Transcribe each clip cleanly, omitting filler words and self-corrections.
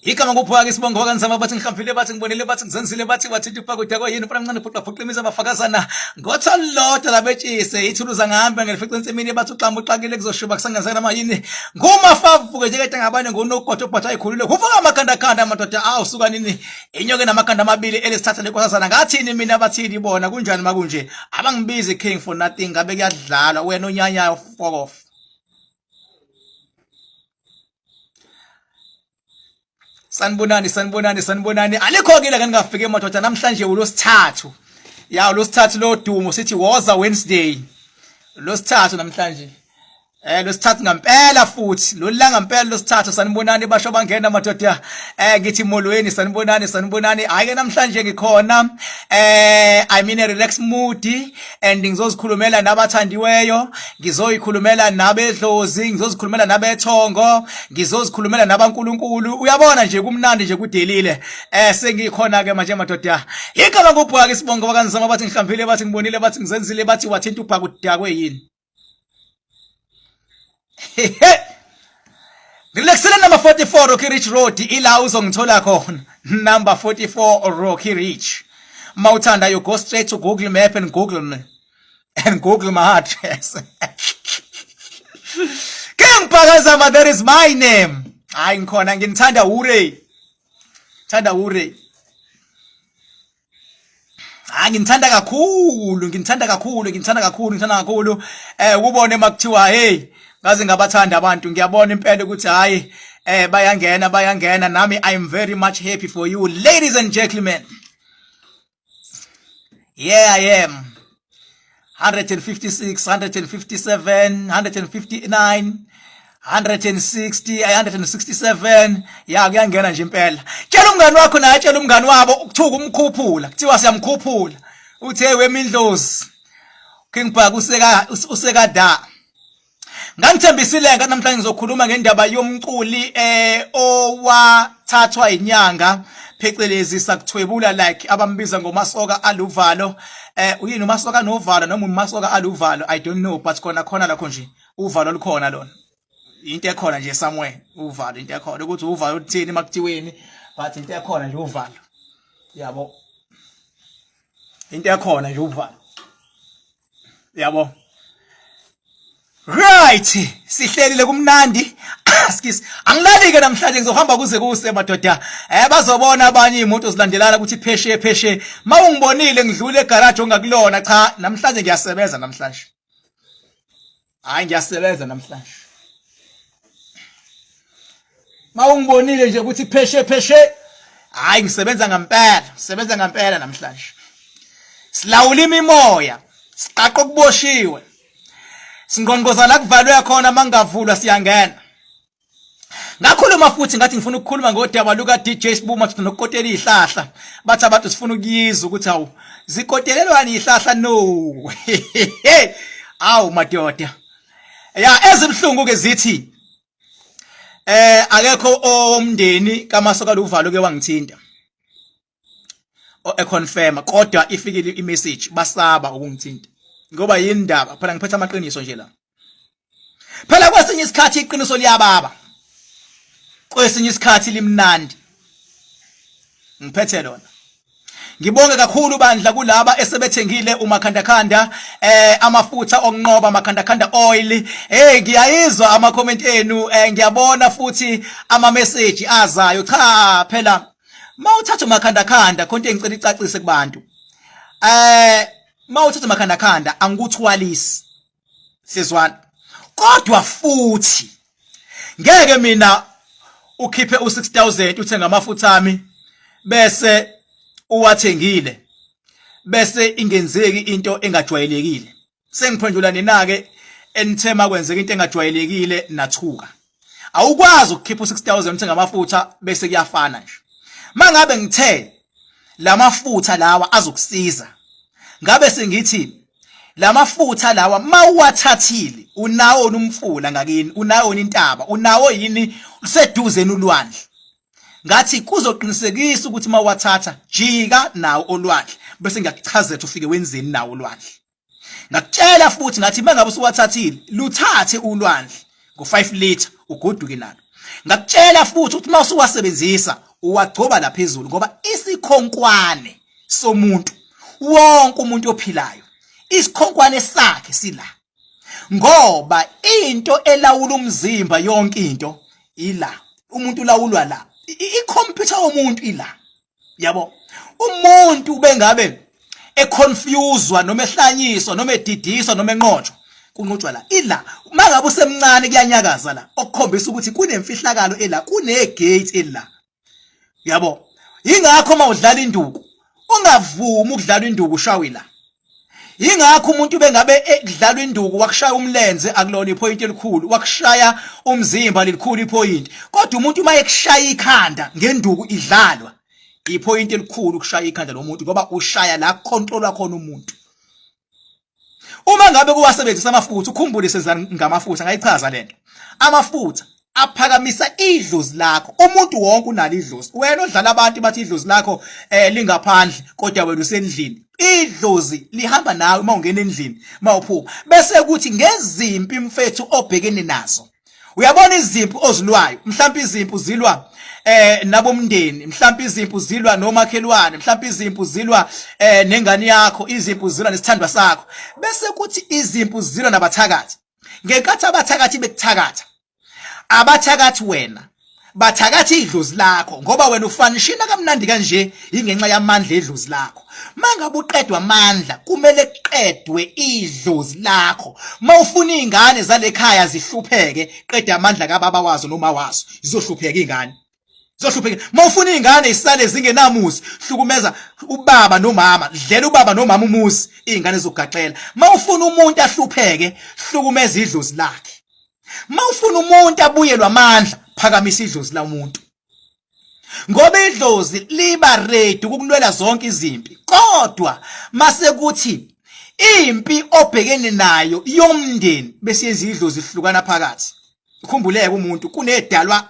Igama ngubhaka isibongo wakanzama bathi ngihlambile bathi ngibonile bathi ngizenzile bathi wathinta upaka udakwa yini mfana mncane bhuqa bhuqa imizi abafakazana ngotha lodwa labetshise ithuluza ngihambe ngelifica ensimini bathi uxamba uxakile kuzoshuba kusangenzeka noma yini ngumafavuke nje kade ngabane ngunogotho obhatha ayikhulile kuvuka amakhanda khanda amadoda awu suka nini inyoke namakhanda amabili elesithatha lenkosazana ngathini mina bathini bona kunjani makunje abangibizi king for nothing ngabe kuyadlalwa wena onyanyayo fuck off. Sanibonani, sanibonani, sanibonani. Alikho ke la ngingafike madoda namhlanje ulosithathu. Ya ulosithathu lodumo sithi woza Wednesday. Losithathu namhlanje. Losithathu ngempela futhi lolanga ngempela losithathu sanibonani basho bangena madoda. Ngithi molweni sanibonani sanibonani. Hayi ke namhlanje ngikhona. I'm in a relaxed mood and ngizozikhulumela nabathandiweyo ngizoyikhulumela nabedlozi ngizozikhulumela nabethongo ngizozikhulumela nabankulunkulu uyabona nje kumnandi nje kudelile sengikhona ke manje madoda igama ngubhaka isibongo bakanzama bathi ngihlambile bathi ngibonile bathi ngizenzile bathi wathinta ubhaka udakwe yini. Ngilekisele number 44 Rocky Ridge Road ila uzongithola khona number 44 Rocky Ridge. Mawuthanda you go straight to Google Map and Google me and Google my address. King Phakazama that is my name. Hayi ngikhona nginithanda ure. Thanda ure. Hayi nginithanda kakhulu, nginithanda kakhulu, nginithanda kakhulu, ngithanda kakhulu. Ukubone makuthiwa hey ngaze ngabathanda abantu ngiyabona impela ukuthi hayi bayangena bayangena nami I am very much happy for you ladies and gentlemen. Yeah I am. 156, 157, 159, 160, 167 ya kuyangena nje impela. Tshela umngani wakho naye tshela umngani wabo ukuthuka umkhuphula. Kuthiwa siyamkhuphula. Uthe wemindlozi. King Bhaka useka useka da. Ngangithembisile ke namhlanje ngizokhuluma ngendaba yomculi owathathwa inyanga phecelezi sakuthwebula like abambiza ngomasoka aluvalo uyini umasoka novalo noma umasoka aluvalo I don't know but khona khona lakho nje uvalo lukhona lona into ekhona nje somewhere uvalo into ekhona ukuthi uvalo uthini makuthiweni but into ekhona nje uvalo yabo into ekhona nje uvalo yabo. Right, sihlelile kumnandi. Excuse. Angilali ke namhlanje ngizohamba kuze kuse madoda. Bazobona abanye imoto zilandelana ukuthi pheshe pheshe. Mawungibonile ngidlule egarage ongakulona cha namhlanje ngiyasebenza namhlanje. Hayi ngiyasebenza namhlanje. Mawungibonile nje ukuthi pheshe pheshe hayi ngisebenza ngempela, ngisebenza ngempela namhlanje. Silawula imimoya, siqaqa okuboshiwe. Singqongqoza la kuvalwe khona mangavulwa siyangena. Ngakhuluma futhi ngathi ngifuna ukukhuluma ngodaba luka DJ Sibuma nokukotela izihlahla. Bathi abantu sifuna ukuyizwa ukuthi hawu zikotelelwani izihlahla no. Awu madoda. Ya ezibhlungu ke zithi akekho omndeni kaMasoka luvalo ke wangithinta. Econfirma kodwa ifikile imessage basaba ukungithinta. Ngoba yini indaba? Phela ngiphethe amaqiniso nje la. Phela kwesinye isikhathi iqiniso liyababa. Kwesinye isikhathi limnandi. Ngiphethe lona. Ngibonge kakhulu bandla kulaba esebethengile umakhandakhanda amafutha okunqoba amakhandakhanda oil. Hey ngiyayizwa ama comment enu ngiyabona futhi ama message azayo. Cha phela mawuthatha umakhandakhanda khonto engicela icacise kubantu. Mawuthatha umakhandakhanda angikuthwalisi. Sizwana. Kodwa futhi ngeke mina ukhiphe u6000 uthenga amafutha ami bese uwathengile bese ingenzeki into engajwayelekile. Sengiphendula nina ke enithema kwenzeka into engajwayelekile nathuka. Awukwazi ukukhipha u6000 uthenga amafutha bese kuyafana nje. Mangabe ngithe lamafutha lawa azokusiza ngabe sengithi lamafutha lawa mawuwathathile unawo umfula ngakini unawo intaba unawo yini useduze nolwandle ngathi kuzoqinisekisa ukuthi mawuwathatha jika nawo olwandle bese ngiyakuchazela ukuthi ufike wenzeni nawo olwandle. Ngakutshela futhi ngathi mangabe usuwathathile luthathe ulwandle ngo5 liter ugoduke nalo. Ngakutshela futhi ukuthi uma usuwasebenzisa uwagcoba la phezulu, ngoba isikhonkwane somuntu wonke umuntu ophilayo isikhonkwane sakhe sila, ngoba into elawula umzimba yonke into ila. Umuntu ulawulwa la, ikhompyutha yomuntu ila, yabo. Umuntu bengabe econfuswa noma ehlanyiswa noma edidiswa noma enqotshwa, kunqotshwa la, ila. Mangabe usemncane kuyanyakaza la, okukhombisa ukuthi kunemfihlakalo ela, kune gate ela, yabo. Ingakho uma udlala induku ungavumi ukudlala induku ushawe la. Ingakho umuntu bengabe ekudlalwa induku wakushaya umlenze, akulona ipoint elikhulu, wakushaya umzimba lelikhulu ipoint, kodwa umuntu uma ekushaya ikhanda ngenduku idlalwa, ipoint elikhulu ukushaya ikhanda lomuntu, ngoba ushaya la controlwa khona umuntu. Uma ngabe kuwasebenzisa amafutha, ukhumbule senza ngamafutha, ngayichaza lento. Amafutha aphakamisa idlozi lakho. Umuntu wonke unalo idlozi. Wena odlala abantu bathi idlozi lakho lingaphandle, kodwa wena usendlini. Idlozi lihamba nawe uma ungena endlini, uma uphuma. Bese kuthi ngezimpi mfethu obhekene nazo, uyabona izimpi ozilwayo, mhlawumbe izimpi uzilwa nabomndeni, mhlawumbe izimpi uzilwa nomakhelwane, mhlawumbe izimpi uzilwa nengane yakho, izimpi uzilwa nesithandwa sakho, bese kuthi izimpi uzilwa nabathakathi. Ngenkathi abathakathi bekuthakatha, abathakathi wena bathakatha idlozi lakho, ngoba wena ufanishina kamnandi kanje ingenxa yamandla edlozi lakho. Mangabe uqedwa amandla, kumele kuqedwe idlozi lakho. Mawufuna izingane zalekhaya zihlupheke, qeda amandla kababa wazo noma wazo, zizohlupheka izingane, zizohlupheka. Mawufuna izingane isale zingenamuzi, hlukumeza ubaba nomama, dlela ubaba nomama umuzi, izingane zizogaxela. Mawufuna umuntu ahlupheke, hlukumeza idlozi lakhe. Mawufuna umuntu abuyelwe amandla, phakamisa idlozi lamuntu, ngoba idlozi liba ready ukukulwela zonke izimpi. Kodwa mase kuthi impi obhekene nayo yomndeni, bese yenza idlozi ihlukana phakathi. Ukhumbuleke, umuntu kunedalwa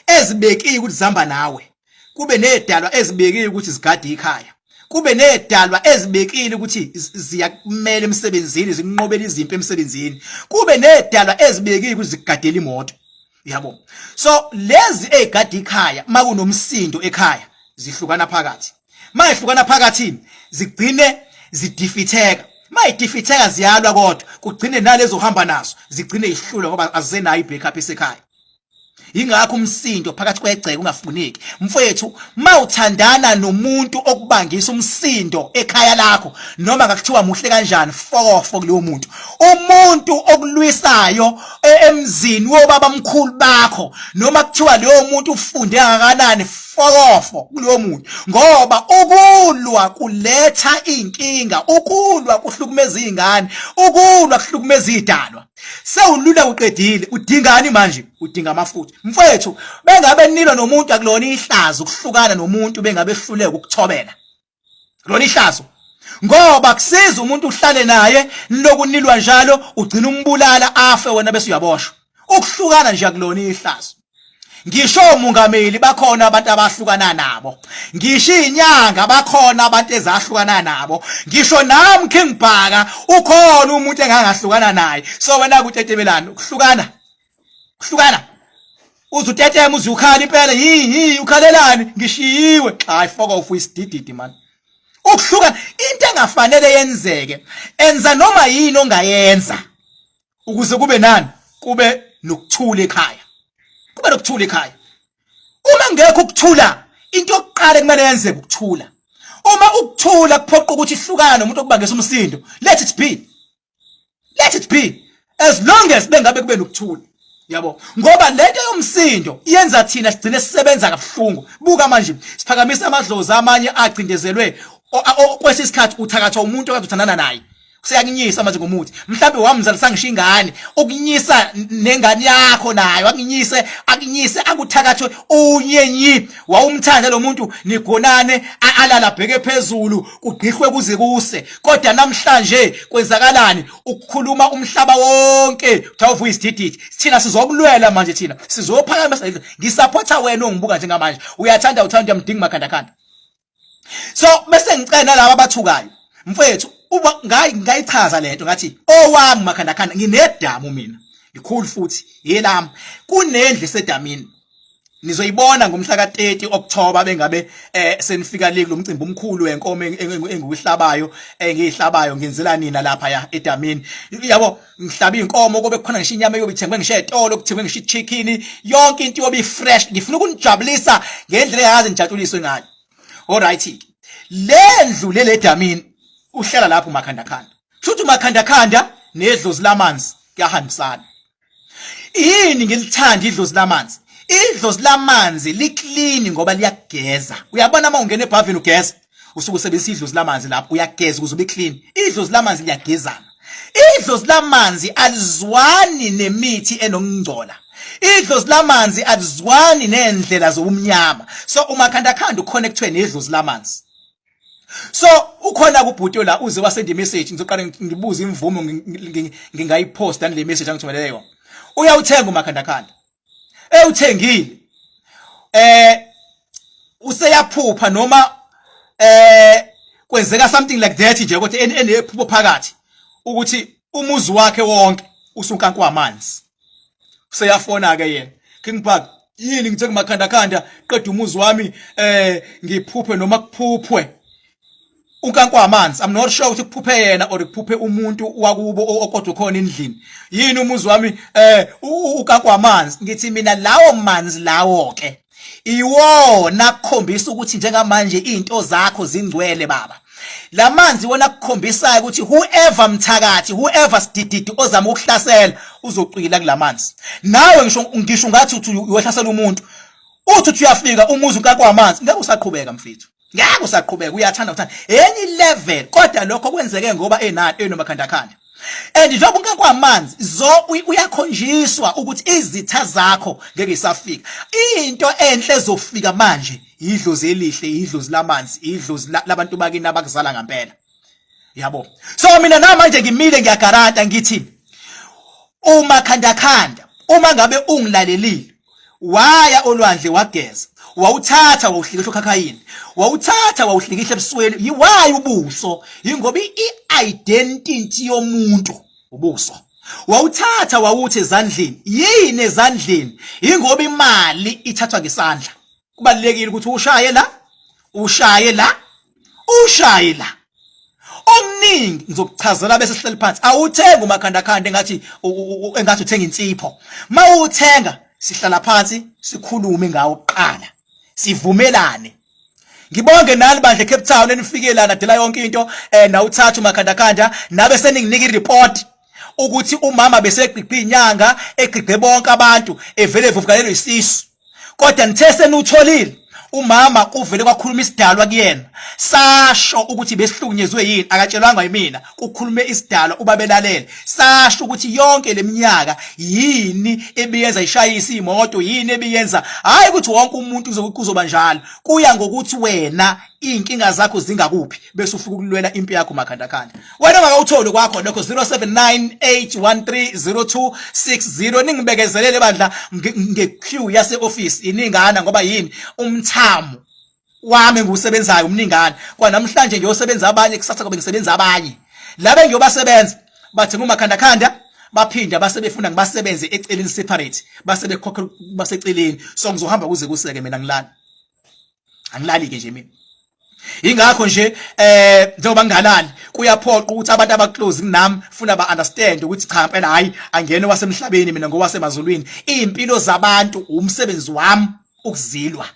ezibekiwe ukuthi zihamba nawe, kube nedalwa ezibekiwe ukuthi zigade ikhaya, kube nedalwa ezibekile ukuthi ziyakumela emsebenzini, zinqobela izimpi emsebenzini, kube nedalwa ezibekiwe ukuthi zikugadela imoto, yabo. So lezi ezigada ikhaya, makunomsindo ekhaya zihlukana phakathi. Mayihlukana phakathi zigcine zidefeateka. Mayidefeateka ziyalwa, kodwa kugcine nalezo uhamba nazo zigcine ihlulwa, ngoba azisenayo ibackup esekhaya. Ingakho umsindo phakathi kwegceke ungafuneki, mfowethu. Mawuthandana nomuntu okubangisa umsindo ekhaya lakho, noma ngakuthiwa muhle kanjani, fokofo kulowo muntu. Umuntu okulwisayo emzini wobaba mkhulu bakho, noma kuthiwa leyo muntu ufunde kangakanani, fokofo kulowo muntu, ngoba ukulwa kuletha inkinga, ukulwa kuhlukumeza izingane, ukulwa kuhlukumeza idalwa. Sewulula, uqedile, udingani manje? Udinga amafutha, mfowethu. Bengabe nilwa nomuntu, akulona ihlazo ukuhlukana nomuntu bengabe ehluleka ukuthobela, lona ihlazo, ngoba kusiza umuntu uhlale naye lokunilwa njalo, ugcina umbulala afe, wena bese uyaboshwa. Ukuhlukana nje akulona ihlazo. Ngisho omongameli bakhona abantu abahlukana nabo, ngisho inyanga bakhona abantu ezahlukana nabo, ngisho nami King Bhaka ukhona umuntu engangahlukana naye. So wena kutetebelani ukuhlukana? Kuhlukana uzutetema, uze ukhala impela. Yi yi, ukhalelani? Ngishiyiwe. Hayi, fuck off, isidididi man. Ukuhlukana into engafanele yenzeke. Enza noma yini ongayenza ukuze kube nani, kube nokuthula ekhaya, kube nokuthula ekhaya. Uma ngekho ukuthula, into yokuqala kumele yenzeke ukuthula. Uma ukuthula kuphoqa ukuthi ihlukane nomuntu okubangisa umsindo, let it be, let it be, as long as bengabe kube nokuthula, yabo, ngoba lento yomsindo iyenza thina sigcine sisebenza kabuhlungu. Buka manje, siphakamisa amadlozi amanye acindezelwe. Kwesinye isikhathi uthakathwa umuntu okade uthandana naye, useyakunyisa manje ngomuthi, mhlawumbe wamzalisa ngisho ingane, ukunyisa nengane yakho nayo, akunyise, akunyise, akuthakathwe unyenyi. Wawumthanda lo muntu, nigonane, alala bheke phezulu, kugqihwe kuze kuse, kodwa namhlanje kwenzakalani? Ukukhuluma umhlaba wonke, kuthiwa uvuya isidididi. Thina sizokulwela manje, thina sizophakamisa. Ngisupporta wena ongibuka njengamanje, uyathanda, uthanda, uyamdinga makhandakhanda. So bese ngicela nalabo abathukayo, mfethu, uba ngayichaza lento, ngathi owami makhandakhanda, nginedamu mina. Likhulu futhi yelami. Kunendlu esedamini. Nizoyibona ngomhla ka-30 October bengabe senifika le kulomcimbi omkhulu wenkomo engiwuhlabayo, engiyihlabayo ngenzela nina lapha ya edamini. Yabo, ngihlaba inkomo kobe kukhona ngisho inyama eyobe ithengwe ngisho etolo, kuthengwe ngisho ichicken, yonke into iyobe fresh. Ngifuna ukunijabulisa ngendlela engaze nijatshuliswe ngayo. Alright, le ndlu lele edamini uhlala lapho umakhandakhanda. Kusho umakhandakhanda nedlozi lamanzi kuyahambisana. Yini ngilithanda idlozi lamanzi? Idlozi lamanzi liclean ngoba liyageza. Uyabona uma ungena ebhavini ugeza, usuke usebenzisa idlozi lamanzi lapho uyageza ukuze ube clean. Idlozi lamanzi liyagezana. Idlozi lamanzi alizwani nemithi enokungcola. Idlozi lamanzi alizwani nendlela zobumnyama. So umakhandakhanda uconnectwe nedlozi lamanzi. So ukhona kubhuti la uze wasend message, ngizoqala ngibuze imvumo ngingayipost le message angithumelele yona. Uyawuthenga umakhandakhanda. Ewuthengile. Useyaphupha noma kwenzeka something like that nje, kodwa enephupho phakathi ukuthi umuzi wakhe wonke usunkanka amanzi. Useyafona ke yena, King Park, yini ngithe kumakhandakhanda qeda umuzi wami, ngiphuphe noma kuphuphwe unkanka amanzi. I'm not sure ukuthi kuphuphe yena or kuphuphe umuntu wakubo okodwa khona endlini. Yini umuzi wami unkanka amanzi? Ngithi mina lawo manzi lawo ke iwona kukhombisa ukuthi njengamanje izinto zakho zingcwele baba. Lamanzi wona kukhombisayo ukuthi whoever mthakathi, whoever sidididi ozama ukuhlasela uzocwila kulamanzi. Nawe ngisho ngathi uthi uyohlasela umuntu, uthi uyafika umuzi unkanka wamanzi, ngeke usaqhubeka mfethu, ngeke usaqhubeka. Uyathanda uthanda any level, kodwa lokho kwenzeke ngoba enani enomakhandakhanda. And njengoba unkanka wamanzi zo uyakhonjiswa ukuthi izitha zakho ngeke isafika. Into enhle ezofika manje idlozi elihle, idlozi lamanzi, idlozi labantu bakini abakuzala ngempela, yabo. So mina namanje ngimile ngiyagaranta, ngithi uma khandakhanda, uma ngabe ungilalelile waya olwandle wageza, wawuthatha wawuhlikihla okhakhayini, wawuthatha wawuhlikihla ebusweni. Yiwayi ubuso? Yingoba i-identity yomuntu ubuso. Wawuthatha wawuthi ezandleni. Yini ezandleni? Yingoba imali ithathwa ngesandla. Kubalulekile ukuthi ushaye la, ushaye la, ushaye la. Okuningi ngizokuchazela bese sihleli phansi. Awuthenga umakhandakhanda engathi uthenga insipho. Mawuthenga sihlala phansi sikhulume ngawo kuqala, sivumelane. Ngibonge nani bandle Cape Town enifike lana dela yonke into, nawuthatha umakhandakhanda nabe seninginika ireport ukuthi umama besegqigqa inyanga, egqigqe bonke abantu, evele evuvukalelwe isisu, kodwa nithe senutholile umama kuvele kwakhuluma isidalwa kuyena, sasho ukuthi besihlukunyezwe yini. Akatshelwanga yimina, kukhulume isidalwa ubabelalele, sasho ukuthi yonke leminyaka yini ebiyenza ishayisa imoto, yini ebiyenza. Hayi ukuthi wonke umuntu kuzoba njalo, kuya ngokuthi wena iy'nkinga zakho zingakuphi bese ufika ukulwela impi yakho makhandakhanda. Wena ongakawutholi kwakho lokho, 0798130260. Ningibekezelele bandla nge-queue yase-office iningana, ngoba yini, umthamo wami engiwusebenzayo umningana. Kwanamhlanje ngiyosebenza abanye, kusasa kobe ngisebenza abanye. Laba engiyobasebenza bathenga umakhandakhanda, baphinda base befuna ngibasebenze eceleni separate, base bekhokha baseceleni. So ngizohamba kuze kuseke, mina ngilala, angilali ke nje mina. Ingakho nje njengoba ngingalali kuyaphoqa ukuthi abantu abaclose kunami funa ba understand ukuthi cha impela hayi, angene wasemhlabeni, mina ngowasemazulwini. Impilo zabantu umsebenzi wami ukuzilwa.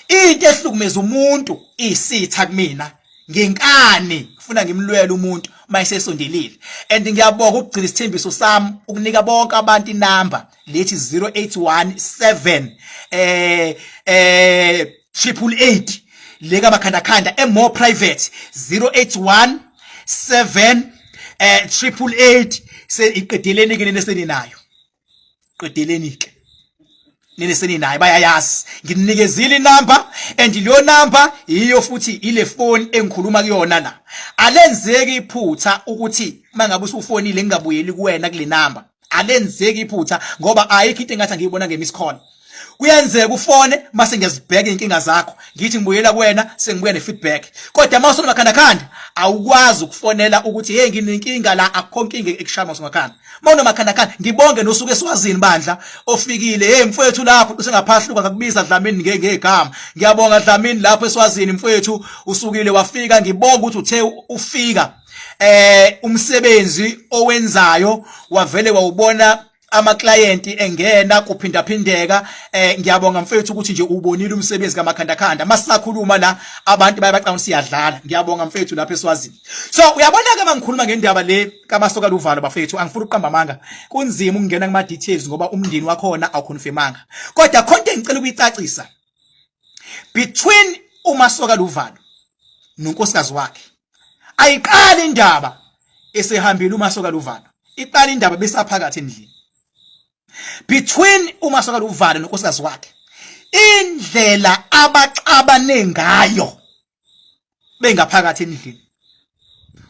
Into ehlukumeza umuntu isitha kumina ngenkani, kufuna ngimlwele umuntu mayesesondelile. And ngiyabonga ukugcina isithembiso sami ukunika bonke abantu inamba lethi 0817 888 le kamakhandakhanda, e more private 0817 888. Iqedeleni ke nene seninayo, qedeleni ke nene seninayo, bayayazi. Nginikezile inamba and leyo number yiyo futhi ile phone engikhuluma kuyona la. Alenzeki iphutha ukuthi mangabe usufonile ngingabuyeli kuwena kule number, alenzeki iphutha ngoba ayikho into engathi angiyibona nge-miss call. Kuyenzeka ufone mase ngiyazibheka inkinga zakho, ngithi ngibuyela kuwena sengibuya ne-feedback. Kodwa uma usunomakhandakhanda awukwazi ukufonela ukuthi hey nginenkinga la, akukho nkinga ekushaya uma usumakhanda. Uma unomakhandakhanda ngibonge nosuke eSwazini bandla ofikile, hey mfowethu lapho usengaphahluka ngakubiza Dlamini ngegama. Ngiyabonga Dlamini lapho eSwazini mfowethu usukile wafika, ngibonga ukuthi uthe ufika umsebenzi owenzayo wavele wawubona amaklayenti engena kuphindaphindeka. Ngiyabonga mfethu ukuthi nje ubonile umsebenzi kamakhandakhanda. Masisakhuluma la abantu bayabacanga ukuthi siyadlala. Ngiyabonga mfethu lapha eSwazini. So uyabona ke mangikhuluma ngendaba le kaMasoka Luvalo bafethu, angifuni ukuqamba amanga, kunzima ukungena kuma details ngoba umndeni wakhona awuconfirmanga, kodwa khonto engicela ukuyicacisa between uMasoka Luvalo nonkosikazi wakhe. Ayiqali indaba esehambile uMasoka Luvalo, iqala indaba besaphakathi endlini between uMasoka Luvalo nonkosikazi wakhe. Indlela abaxabane ngayo bengaphakathi endlini,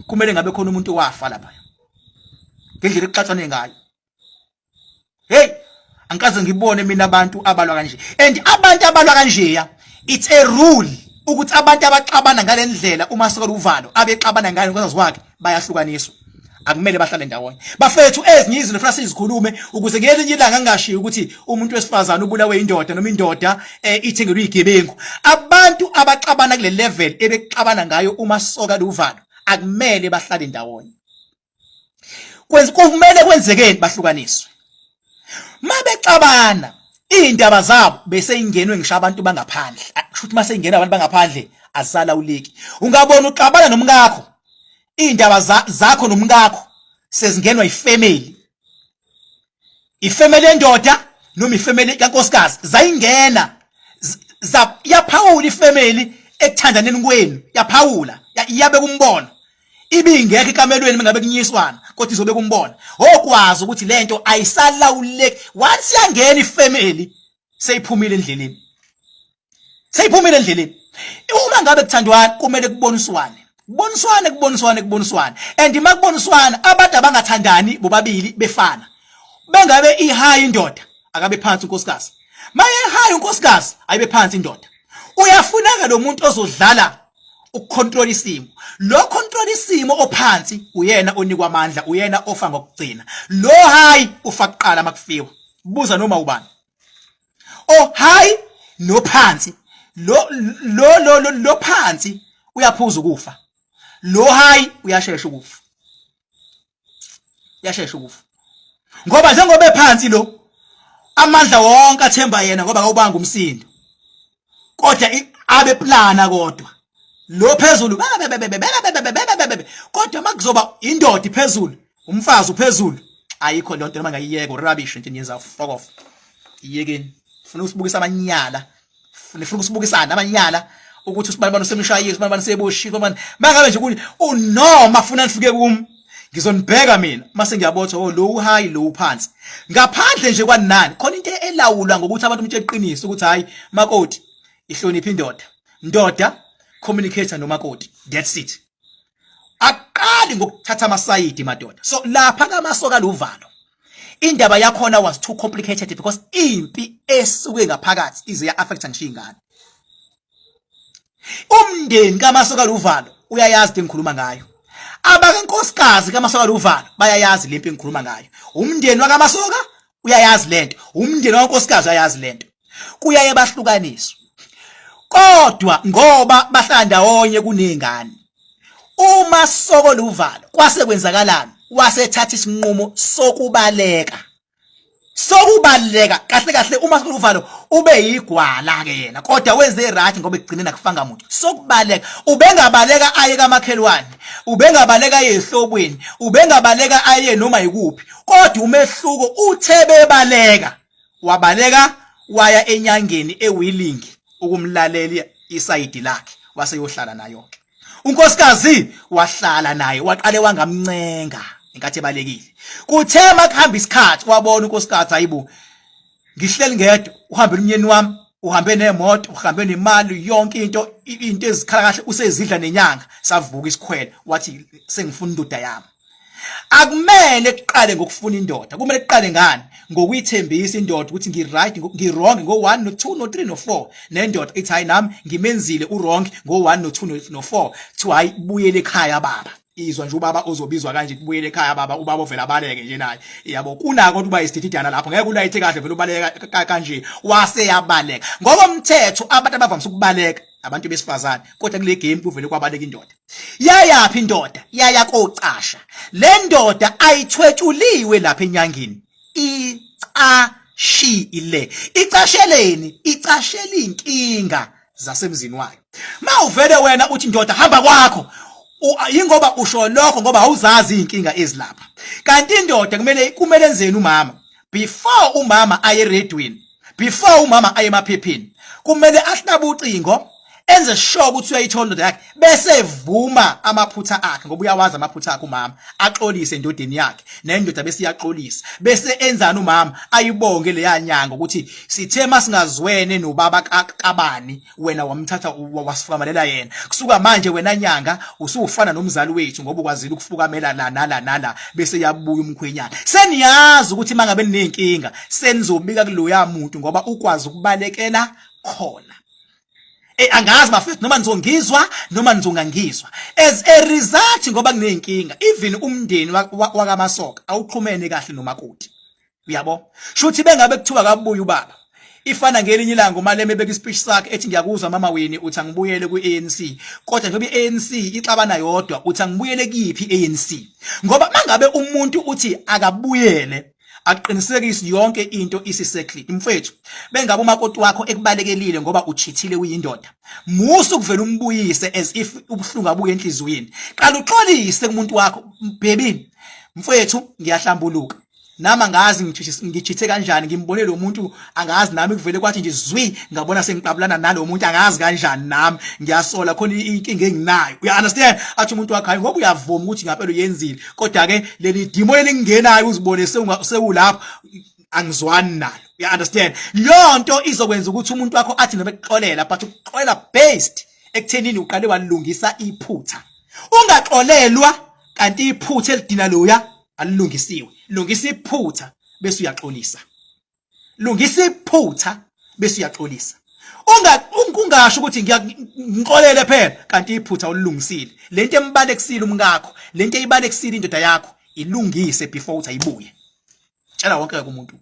kumele ngabe khona umuntu owafa lapha ngendlela ekuxatshane ngayo. Hey, angikaze ngibone mina abantu abalwa kanje, and abantu abalwa kanjeya, it's a rule ukuthi abantu abaxabana ngalendlela uma soka uvalo abexabana ngayo nkosikazi wakhe bayahlukaniswa, akumele bahlale ndawonye. Bafethu, ezinye izinto funa sizikhulume ukuze ngelinye ilanga ngingashiyi ukuthi umuntu wesifazane ubulawe indoda noma indoda ithengelwe igebengu. Abantu abaxabana kule level ebexabana ngayo uma soka luvalo akumele bahlale ndawonye. Kumele kwenzekeni? Bahlukaniswe. Mabexabana iy'ndaba zabo bese ingenwe ngisho abantu bangaphandle, kusho ukuthi mase ingena abantu bangaphandle azisalawuleki. Ungabona uxabana nomkakho, iy'ndaba zakho nomkakho sezingenwa ifamily, ifamily yendoda noma ifamily kankosikazi zayingena, yaphawula ifamily ekuthandaneni kwenu, yaphawula yabeka umbono. Ibingekho ekamelweni mengabe kunyiswana, kodwa izobe kumbona okwazi ukuthi lento ayisalawuleki. Once yangena ifamily seyiphumile endleleni, seyiphumile endleleni. Uma ngabe kuthandwana kumele kuboniswane, kuboniswane, kuboniswane, kuboniswane. And uma kuboniswana abantu abangathandani bobabili befana, bengabe i-high indoda akabe phansi unkosikazi, maye high unkosikazi ayibe phansi indoda. Uyafuneka lo muntu ozodlala ukucontrol isimo. Lo control isimo ophansi uyena onikwa amandla, uyena ofa ngokugcina. Lo high ufa kuqala makufiwa. Buza noma ubani o high nophansi, lo lo lo lo phansi uyaphuza ukufa, lo high uyashesha ukufa, uyashesha ukufa, ngoba njengoba ephansi lo amandla wonke athemba yena ngoba akawubanga umsindo, kodwa abe plana. Kodwa lo phezulu, kodwa makuzoba indoda iphezulu, umfazi uphezulu, ayikho lonto noma ngayiyeka rubbish into eniyenza. Fuck off, iyekeni. Funa usibukisa amanyala, nifuna ukusibukisana amanyala ukuthi usibanibani usemshayile, usibanibani seboshiwe, usibanibani mangabe nje kuni unoma funa nifike kum ngizonibheka mina mase ngiyabotha. Oh, lo high, lo phansi, ngaphandle nje kwanani khona into elawulwa ngokuthi abantu umtshela iqiniso ukuthi hayi makoti, ihlonipha indoda, ndoda communicator nomakoti, that's it. Aqali ngokuthatha amasayidi madoda. So lapha kaMasoka Luvalo indaba yakhona was too complicated because impi esuke ngaphakathi ize ya affecta ngisho ingane. Umndeni kaMasoka Luvalo uyayazi into engikhuluma ngayo, abakankosikazi kaMasoka Luvalo bayayazi lempi engikhuluma ngayo, umndeni wakaMasoka uyayazi lento, umndeni wankosikazi uyayazi lento. Kuyaye bahlukaniswe kodwa ngoba bahlala ndawonye kunezingane. Uma soko luvalo kwase kwenzakalani? Wasethatha isinqumo sokubaleka, sokubaleka kahle kahle. Uma soko luvalo ube yigwala ke yena, kodwa wenze right ngoba ekugcineni akufanga muntu. Sokubaleka, ubengabaleka aye kamakhelwane, ubengabaleka aye ehlobweni, ubengabaleka aye noma yikuphi, kodwa umehluko uthe bebaleka wabaleka waya enyangeni ewilling ukumlalela isayidi lakhe, wase yohlala nayo ke unkosikazi, wahlala naye. Waqale wangamncenga inkathi ebalekile. Kuthe makuhamba isikhathi wabona unkosikazi, hayibo, ngihleli ngedwa, uhambe umnyeni wami, uhambe nemoto, uhambe nemali, yonke into, into ezikhala kahle usezidla nenyanga. Savuka isikhwele, wathi sengifuna indoda yami. Akumele kuqale ngokufuna indoda, kumele kuqale ngani? Ngokuyithembisa indoda ukuthi ngi-right, ngi-wrong ngo-1 no-2 no-3 no-4, nendoda ithi hayi nami ngimenzile u-wrong ngo-1 no-2 no-4, kuthiwa hayi buyele ekhaya baba. Izwa nje ubaba ozobizwa kanje, kubuyele ekhaya baba, ubaba ovela abaleke nje naye, yabo. Kunako ukuba isidididana lapho, ngeke ulayithe kahle vele ubaleka kanje, wase yabaleka. Ngokomthetho abantu abavamise ukubaleka abantu besifazane, kodwa kule game kuvele kwabaleka indoda. Yayaphi indoda? Yaya kocasha. Le ndoda ayithwetshuliwe lapha enyangeni, icashile. Icasheleni? Icashela inkinga zasemzini wayo. Mawuvele wena uthi ndoda hamba kwakho, yingoba usho lokho ngoba awuzazi izinkinga ezilapha. Kanti indoda kumele enzeni umama? Before umama aye eredweni, before umama aye emaphepheni, kumele ahlabe ucingo, enze sure ukuthi uyayithola indoda yakhe, bese evuma amaphutha akhe, ngoba uyawazi amaphutha akhe umama, axolise endodeni yakhe, nendoda bese iyaxolisa. Bese enzani umama? Ayibonge leya nyanga ukuthi sithe masingazwene nobaba kabani, wena wamthatha wasifukamalela yena. Kusuka manje wena nyanga usufana nomzali wethu, ngoba ukwazile ukufukamela la nala nala. Bese yabuya umkhwenyana. Seniyazi ukuthi mangabe ninenkinga senizobika kuloya muntu, ngoba ukwazi ukubalekela khona. Angazi bafethu noma nizongizwa noma nizongangizwa. As a result, ngoba kuneyinkinga, even umndeni wakaMasoka awuxhumene kahle nomakoti, uyabo. Shuthi bengabe kuthiwa kabuya ubaba, ifana ngelinye ilanga uMalema ebeka ispeech sakhe ethi ngiyakuzwa mama Winnie uthi angibuyele ku-ANC, kodwa njengoba i-ANC ixabana yodwa, uthi angibuyele kuyiphi i-ANC? Ngoba mangabe umuntu uthi akabuyele, aqinisekisi yonke into isisettled. Mfethu, bengabe umakoti wakho ekubalekelile ngoba uchithile uyindoda, musa ukuvela umbuyise as if ubuhlungu abuye enhliziyweni. Qala uxolise kumuntu wakho. Baby, mfethu, ngiyahlambuluka nami, angazi ngichithe kanjani, ngimbone lo muntu, angazi nami, kuvele kwathi nje zwi, ngabona sengiqabulana nalo muntu, angazi kanjani, nami ngiyasola, khona inkinga enginayo, uya understand? Athi umuntu wakhe hayi, ngoba uyavuma ukuthi ngampela uyenzile, kodwa ke leli dimo elingenayo uzibone sewulapho, angizwani nalo, uya understand? Lonto izokwenza ukuthi umuntu wakho athi noma ekuxolela, but ukuxolela based ekuthenini uqale walungisa iphutha. Ungaxolelwa kanti iphutha elidina loya alilungisiwe. Lungisa iphutha bese uyaxolisa. Lungisa iphutha bese uyaxolisa. Ungasho ukuthi ngixolele phela kanti iphutha ulilungisile. Lento embalekisile umkakho, lento eyibalekisile indoda yakho, ilungise before uthi ayibuye. Tshela wonke umuntu.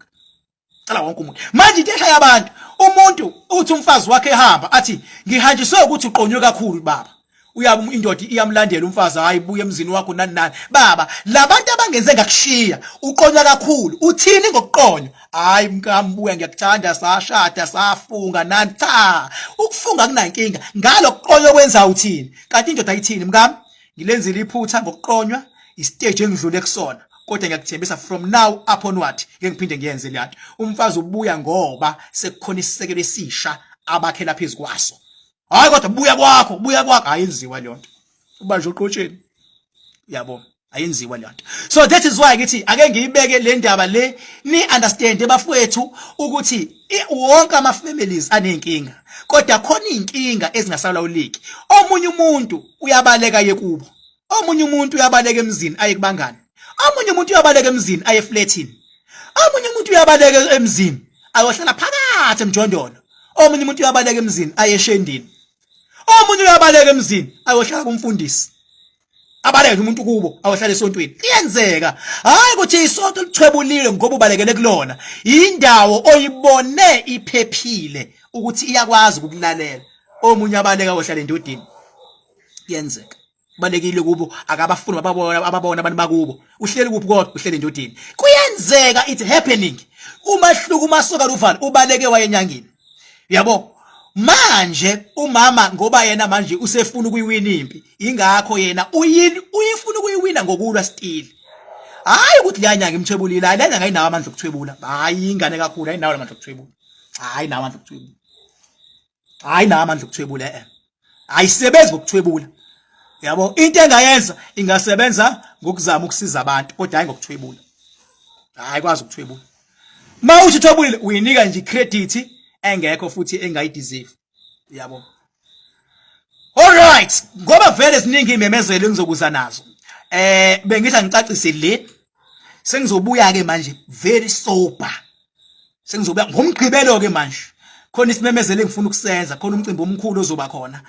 Cela wonke umuntu. Manje into eshaya abantu, umuntu uthi umfazi wakhe ehamba athi ngihanjiswe ukuthi uqonywe kakhulu baba. Uyabe indoda iyamlandela umfazi, hayi buya emzini wakho nani nani. Baba, labantu abangenze ngakushiya, uqonywa kakhulu. Uthini ngokuqonywa? Hayi mkami buya, ngiyakuthanda, sashada, safunga nani. Cha, ukufunga kunankinga. Ngalo kuqonywa kwenza uthini? Kanti indoda ayithini mkami? Ngilenzile iphutha ngokuqonywa, istage engidlule kusona, kodwa ngiyakuthembisa from now up onward ngeke ngiphinde ngiyenze le nto. Umfazi ubuya ngoba sekukhona isisekelo esisha abakhela phezu kwaso. Hayi kodwa buya kwakho, buya kwakho, ayenziwa leyo nto, ubanjwe oqotsheni, yabo, ayenziwa leyo nto. So that is why ngithi ake ngiyibeke le ndaba le, ni understand bafowethu ukuthi wonke ama families anenkinga, kodwa khona inkinga ezingasalawuleki. Omunye umuntu uyabaleka yekubo, omunye umuntu uyabaleka emzini aye kubangani, omunye umuntu uyabaleka emzini aye eflatini, omunye umuntu uyabaleka emzini ayohlala phakathi emjondolo, omunye umuntu uyabaleka emzini aye eshendini, omunye uyabaleka emzini ayohlala kumfundisi, abaleke umuntu kubo ayohlala esontweni. Kuyenzeka, hayi ukuthi isonto lithwebulile ngoba ubalekele kulona, indawo oyibone iphephile ukuthi iyakwazi ukukulalela. Omunye abaleka ayohlala endodeni, kuyenzeka balekile kubo, akabafuni ababona, ababona abantu bakubo. Uhleli kuphi kodwa? Uhleli endodeni. Kuyenzeka, it's happening. Umahluko, uMasoka luvalo ubaleke wayenyangeni, yabo. Manje umama ngoba yena manje usefuna ukuyiwina impi, ingakho yena uyini uyifuna ukuyiwina ngokulwa still. Hayi ukuthi leyanyanga imthwebulile, hayi leyanyanga ayinawo amandla okuthwebula, hayi ingane kakhulu, ayinawo amandla okuthwebula, hayi nawo amandla okuthwebula, hayi nawo amandla okuthwebula, ayisebenzi ngokuthwebula, yabo. Into engayenza ingasebenza ngokuzama ukusiza abantu, kodwa hayi ngokuthwebula, hayi kwazi ukuthwebula. Uma uthi uthwebulile, uyinika nje icredit engekho futhi engayideserve, yabo. Alright, ngoba vele ziningi imemezelo engizokuza nazo. Bengithi angicacise le, sengizobuya ke manje very sober. Sengizobuya ngomgqibelo ke manje, khona isimemezelo engifuna ukusenza, khona umcimbi omkhulu ozoba khona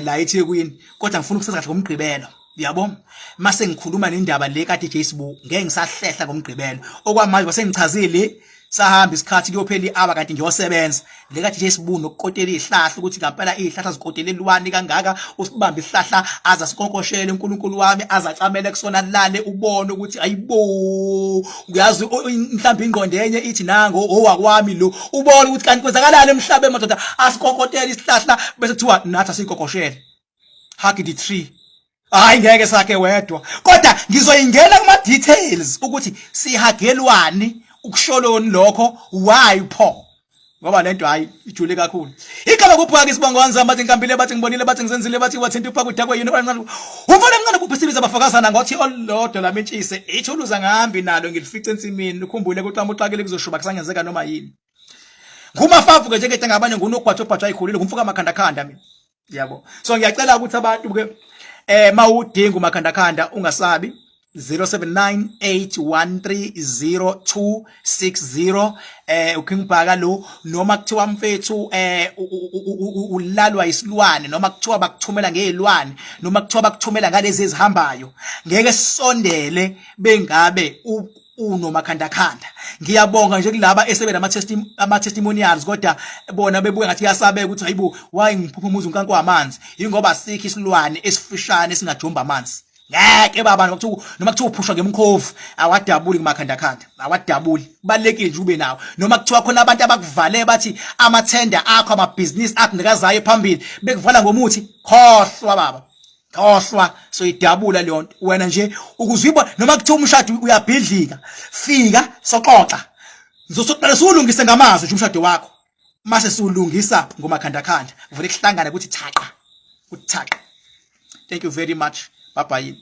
la eThekwini, kodwa ngifuna ukusenza kahle ngomgqibelo, yabo. Mase ngikhuluma nendaba le ka DJ Sbu, ngeke ngisahlehla ngomgqibelo. Okwamanje basengichazile, sahamba isikhathi, kuyophela i-hour kanti ngiyosebenza le ka DJ Sbu nokukotela izihlahla, ukuthi ngampela izihlahla zikotelelwani kangaka. Usibambe isihlahla aze asikonkoshele uNkulunkulu wami, aze acamele kusona lale, ubone ukuthi ayibo, uyazi, mhlawumbe ingqondo enye ithi nango owakwami lo, ubone ukuthi kanti kwenzakalani emhlabeni madoda. Asikonkotele isihlahla bese kuthiwa nathi asikokoshele, hug the tree. Hayi, ngeke sakhe wedwa, kodwa ngizoyingena kuma details ukuthi sihagelwani, ukusholoni lokho, why pho, ngoba lento hayi ijule kakhulu. Igama kubhaka isibongo wanzama, bathi ngikambile, bathi ngibonile, bathi ngizenzile, bathi wathinta uphaka udakwe yini umfana omncane kubhisibiza abafakazana ngothi olodwa lamentshise ithuluza ngihambi nalo ngilifice ensimini. Ukhumbule ukuthi uxakile kuzoshuba kusangenzeka noma yini. Ngumafavu ke njengete ngabanye, ngunogwajo obhajwa ayikhulile, ngumfuka amakhandakhanda mina, yabo. So ngiyacela ukuthi abantu ke mawudinga umakhandakhanda ungasabi, 0798130260, uKing Bhaka lo. Noma kuthiwa mfethu ulalwa isilwane, noma kuthiwa bakuthumela ngezilwane, noma kuthiwa bakuthumela ngalezi ezihambayo, ngeke sisondele bengabe unomakhandakhanda. Ngiyabonga nje kulaba esebe nama testimonials, kodwa bona bebuka ngathi kuyasabeka ukuthi hayibo, why ngiphupha umuzi unkanko wamanzi? Ingoba sikho isilwane esifishane esingajomba amanzi, ngeke baba. Noma kuthiwa uphushwa ngemkhovu, awadabuli kumakhandakhanda, awadabuli. Kubalekile nje ube nawo. Noma kuthiwa khona abantu abakuvale, bathi amathenda akho, amabhizinisi akho ngekazayo phambili, bekuvala ngomuthi, khohlwa baba, khohlwa, soyidabula leyo nto. Wena nje ukuze uyibone, noma kuthiwa umshado uyabhidlika, fika soxoxa, ngizosoqala siwulungise ngamazwi nje umshado wakho, mase siwulungisa ngomakhandakhanda, vele kuhlangana kuthi thaqa, kuthi thaqa. Thank you very much, bye bye.